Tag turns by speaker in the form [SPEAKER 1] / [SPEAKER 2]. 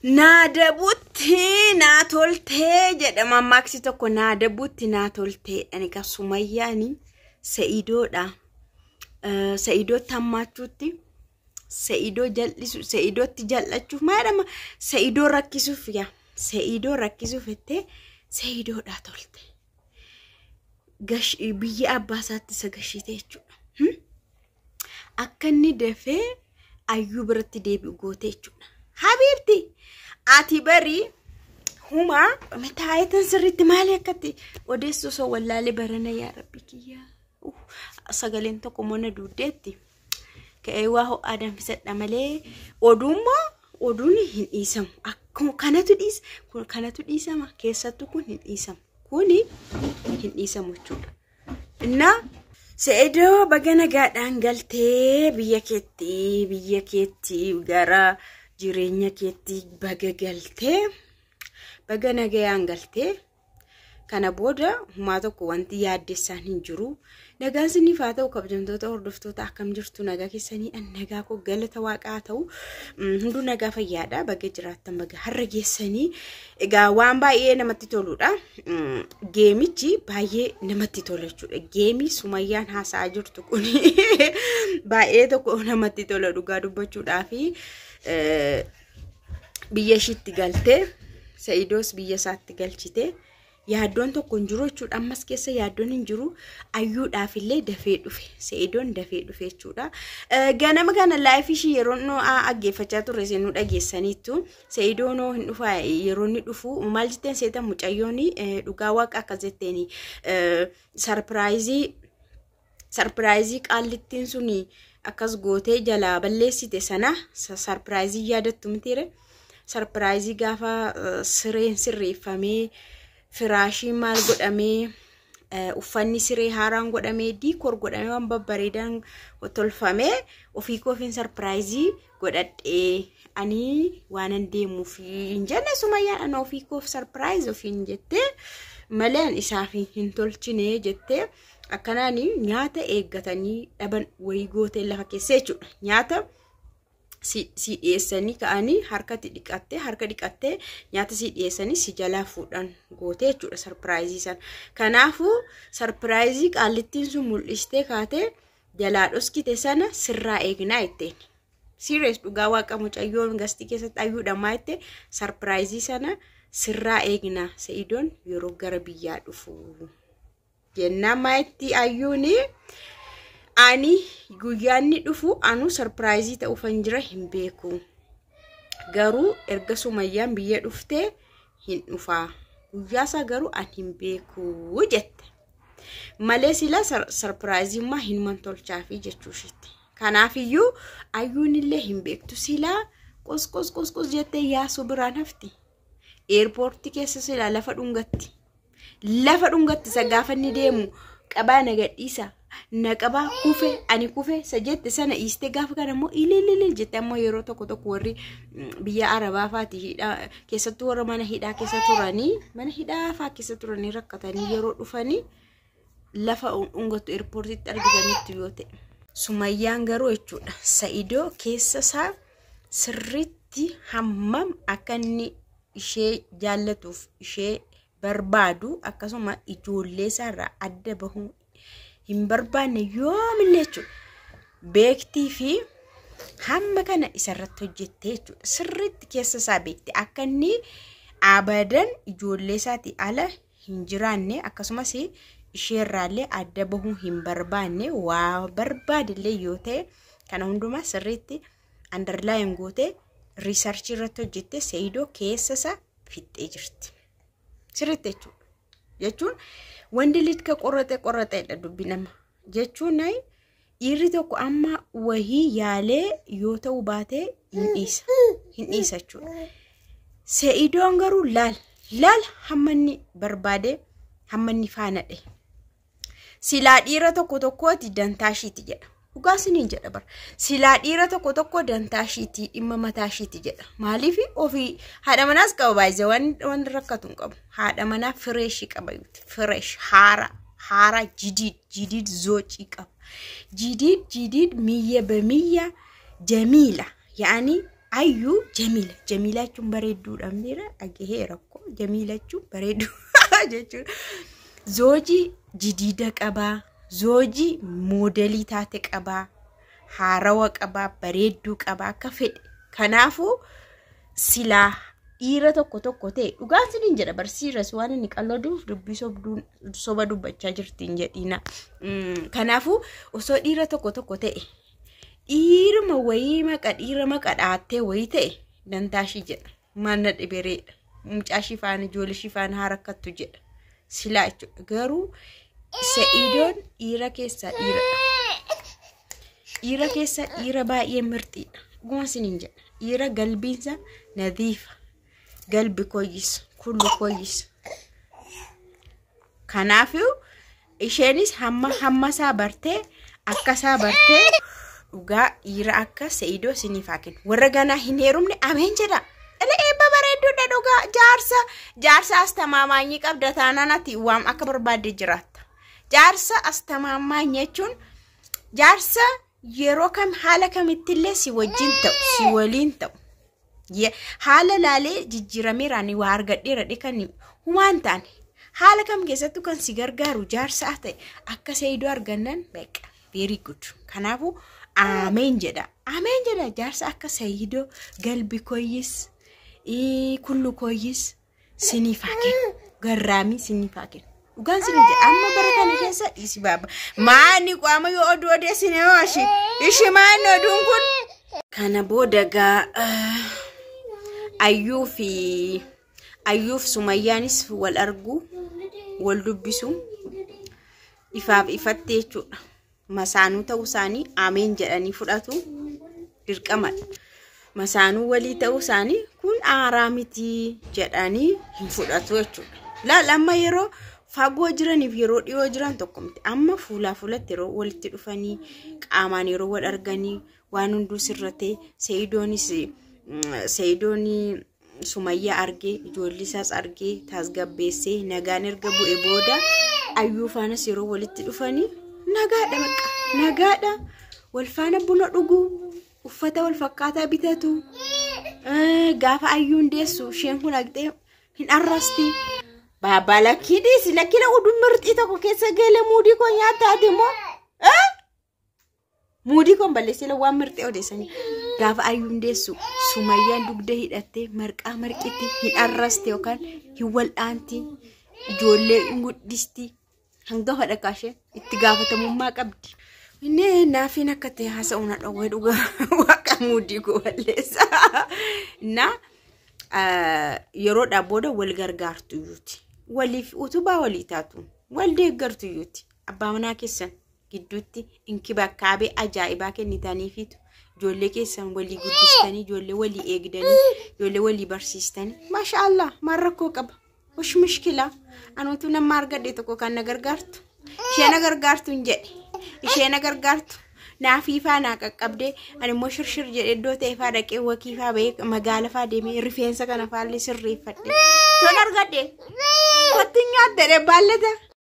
[SPEAKER 1] Naa dabutti naa toltee jedha mammaaksi tokko, naa dabutti naa toltee. Ani ka Sumayyaani Sa'idoodha. Sa'idootti hammaachuutti, Sa'idoo jal'isu, Sa'idootti jal'achuuf, maal jedhama, Sa'idoo rakkisuuf, yaa Sa'idoo rakkisuuf jettee Sa'idoodha tolte. Biyya abbaa isaatti isa gashite jechuudha. Akka inni dafee Ayyuu biratti deebi'u goote jechuudha. Habiibti, ati bari humaa taayitan sirriitti maali akkatti odeessu osoo wallaalee barana, yaa rabbi kiyyaa. Sagaleen tokko mana duuddeetti. Ka'ee waa ho'aa danfisadha malee oduummoo oduun hin dhiisamu. Akkuma kanatu dhiisa, kanatu dhiisama, keessattuu kun hin dhiisamu. Kuni hin dhiisamu jechuudha. Innaa Se'idoo, baga nagaadhaan galtee biyya keetti, biyya keetti, gara jireenya keetti baga galtee, baga nagayaan galtee. Kana booda humaa tokko wanti yaaddessaan hin jiru. Nagaan isiniif haa ta'u, kabajamtoota hordoftoota, akkam jirtu? Nagaa keessanii? An nagaa koo, galata waaqaa haa ta'u. Hunduu nagaa fayyaadha. Baga jiraattan, baga har'a geessanii. Egaa waan baay'ee namatti toludha. Geemichi baay'ee namatti tola jechuudha. Geemii Sumayyaan haasa'aa jirtu kun baay'ee tokko namatti tola dhugaa dubbachuudhaafi biyya ishiitti galtee Sa'idoos biyya isaatti galchite. Yaaddoon tokko hin jiru jechuudha. Ammas keessa yaaddoon hin jiru. Ayyuudhaaf illee dafee dhufe. Sa'idoon dafee dhufe jechuudha. Ganama kana live ishii yeroo nu dhaggeeffachaa turre isin nu dhageessaniittu. Sa'idoon hin dhufa, yeroo inni dhufu maal jetteen seeta mucayyoon? Dhugaa waaqa akkas jetteeni, surprise qaallittiin suni akkas gootee jalaa balleessite sana, surprise yaadattu mitiire? Surprise gaafa sireen sirreeffamee, firaashiin maal godhamee, uffanni siree haaraan godhamee, decor godhamee, waan babbareedaan tolfamee, ofii koofiin surprise godhadhee ani waanan deemuuf hin jenne. Sumayyaan ani ofii koof surprise ofiin jettee malee an isaaf hin tolchine jettee, akkanaan nyaata eeggatanii dhaban wayii gootee lafa keessa jechuudha. Nyaata si dhiyeessanii ka'anii harkatti dhiqattee, harka dhiqattee nyaata si dhiyeessanii si jalaa fuudhan gootee jechuudha surprise sana. Kanaafuu surprise qaallittiin sun mul'istee kaatee jalaa dhoskite sana sirraa eegnaa jetteen. Serious, dhugaa waaqa, mucayyoon gastii keessatti ayyuudha maa jette, surprise sana sirraa eegnaa Sa'idoon yeroo gara biyyaa dhufu. Jennaan maayetti ayyuuni, ani guyyaa inni dhufu anu surprise ta'uufan jira hin beeku. Garuu erga Sumayyaan biyya dhuftee hin dhufaa. Guyyaa isaa garuu an hin beeku jette. Malee sila surpriseummaa hinuman tolchaafi jechuu isheetti. Kanaafiyyuu ayyuun illee hin beektu, silaa qos qos qos qos jettee yaasuu biraan hafti. Airport keessa silaa lafa dhungatti. Lafa dhungatti isa gaafa inni deemu qabaa na gadhiisa. Na qabaa, kufe, ani kufe isa jette sana dhiistee, gaafa kana immoo ilililil jette. Ammoo yeroo tokko tokko warri biyya arabaa faati hidhaa keessattuu, warra mana hidhaa keessa turanii, mana hidhaa faa keessa turanii rakkatanii yeroo dhufanii lafa dhungattu airportitti argitanitti yoo ta'e. Sumayyaan garuu jechuudha, Sa'idoo keessa isaa sirriitti hammam akka inni ishee jaallatuuf ishee barbaadu, akkasuma ijoollee isaarraa adda bahuu hin barbaanne yoomillee jechuudha. Beektii fi hamma kana isarratti hojjettee jechuudha. Sirriitti keessa isaa beekti. Akka inni abadan ijoollee isaatii ala hin jiraanne, akkasumas isheerraallee adda bahuu hin barbaanne, waa barbaadillee yoo ta'e, kana hundumaa sirriitti underline gootee research irratti hojjettee Seeyidoo keessa isaa fixxee jirti. Sirriitti jechuudha. Jechuun wanti litka qorrate qorrateedha dubbi nama. Jechuun dhiirri tokko amma wahii yaalee yoo ta'u baatee hin dhiisa. Hin dhiisa jechuudha. Seeyidoon garuu laal laal hamma inni barbaade, hamma inni faana dhahe. Silaa dhiira tokko tokkooti dantaa ishiiti jedha. Dhugaa isiniin jedha bara. Silaa dhiira tokko tokko dantaa ishiiti, dhimma mataa ishiiti jedha. Maaliif ofii haadha manaas qaba, baay'ee waan rakkatu hin qabu. Haadha manaa fresh qaba, fresh, haara haara, jadiid jadiid zoocii qaba. Jadiid jadiid miyya bamiyya jamiila yaani. Ayyuu Jamiila. Jamiila jechuun bareedduudha mitiira dhagaheera rakkoo Jamiila jechuun bareedduu jechuudha. Zoojii jidiida qabaa. Zoojii moodelii taate qabaa. Haarawa qabaa. Bareedduu qabaa akka fedhe. Kanaafuu silaa dhiira tokko tokko ta'e dhugaan siniin jedha barsiiras waan inni qal'ooduuf dubbii soba dubbachaa jirtiin jedhina. Kanaafuu osoo dhiira tokko tokko ta'e dhiiruma wayii maqa dhiira maqa dhaattee wayii ta'e dantaashii jedha. Mana dhibereedha. Mucaashii faana ijoollee ishii faana haa rakkattu jedha. Silaa jechuudha. Garuu Sa'iidoon dhiira keessaa dhiiradha. Dhiira keessaa dhiira baay'ee mirxiidha. Dhuguma siniin jedha. Dhiira galbiinsa nadiifa. Galbi koyyis. Kullu koyyis. Kanaafuu isheenis hamma hamma isaa bartee akka isaa bartee dhugaa dhiira akka Sa'iidoo siniif haa kennu. Warra ganaa hin heerumne ameen jedha. Dhala eebba bareedduudha dhugaa jaarsa jaarsa astamaamaanyii qabda taanaan ati waam akka barbaadde jiraatta. Jaarsa astamaamaanyii jechuun jaarsa yeroo kam haala kamittillee si wajjin ta'u si waliin ta'u. Haala laalee jijjiirameera ani waa argadheera kan humaan taane haala kam keessattuu kan si gargaaru jaarsa ta'e akka Sa'iidoo argannan beeqa very good. Kanaafuu ameen jedha. Ameen jedha jaarsa akka Sa'iidoo galbi koyyis kullu koyyis siniif haa kennu. Garraamii siniif haa kennu. Dhugaan sinii jedha amma bara kana keessa dhiisi baaba. Maani qaama yoo oduu odeessine yoo ishi ishi maani oduun kun. Kana booda gaa ayyuu fi ayyuuf sumayyaanis wal argu wal dubbisu ifaaf ifatti jechuudha. Masaanuu ta'uu isaanii ameen jedhanii fudhatu dirqamadha. Masaanuu walii ta'uu isaanii kun aaraa miti jedhanii hin fudhatu jechuudha. Laal amma yeroo fagoo jiraniif yeroo dhiyoo jiran tokko miti. Amma fuulaa fuulatti yeroo walitti dhufanii qaamaan yeroo wal arganii waan hunduu sirratee Sa'iidoonis Sa'iidoon Sumayyaa argee ijoollee isaas argee tasgabbeessee nagaan erga bu'e booda ayyuu faanas yeroo walitti dhufanii nagaadha bakka nagaadha wal faana buna dhuguu uffata wal fakkaataa bitatu gaafa ayyuun deessu isheen kun haqxee hin arrasti. Baabaa lakkii dhiisi lakkii oduu mirxii tokko keessa galee muudii koo nyaataati immoo. Muudii koon balleessee waan mirxee odeessanii. Gaafa ayyuun deessu sumayyaan dugda hidhattee marqaa marqitti hin arraste yookaan hin wal'aanti ijoollee hin guddisti hangafa dhaqaa isheen itti gaafatamummaa qabdi. Inni naafiin akka ta'e haasa'u na dhowwee dhugaa waaqa muudii koo balleessa. Na yeroodhaa booda wal gargaartu iyyuuti. Waliif utubaa walii taatu. Wal deeggartu iyyuuti. Abbaa manaa keessan gidduutti inkibakaabee ajaa'ibaa kennitaniifiitu. Ijoollee keessan walii guddistanii, ijoollee walii eegdanii, ijoollee walii barsiistanii. Maasha Allah maal rakkoo qaba? Wash mushkila. Anuutu nama argadhe tokko kan na gargaartu. Ishee na gargaartu hin jedhe. Ishee na gargaartu. Naafii faa naa qaqqabdee ani immoo shirshir jedhee iddoo ta'e faa dhaqee wakii faa bahee magaala faa deemee rifeensa kana faallee sirreeffadhe. Ton argadhe. Kottu nyaatte baallata.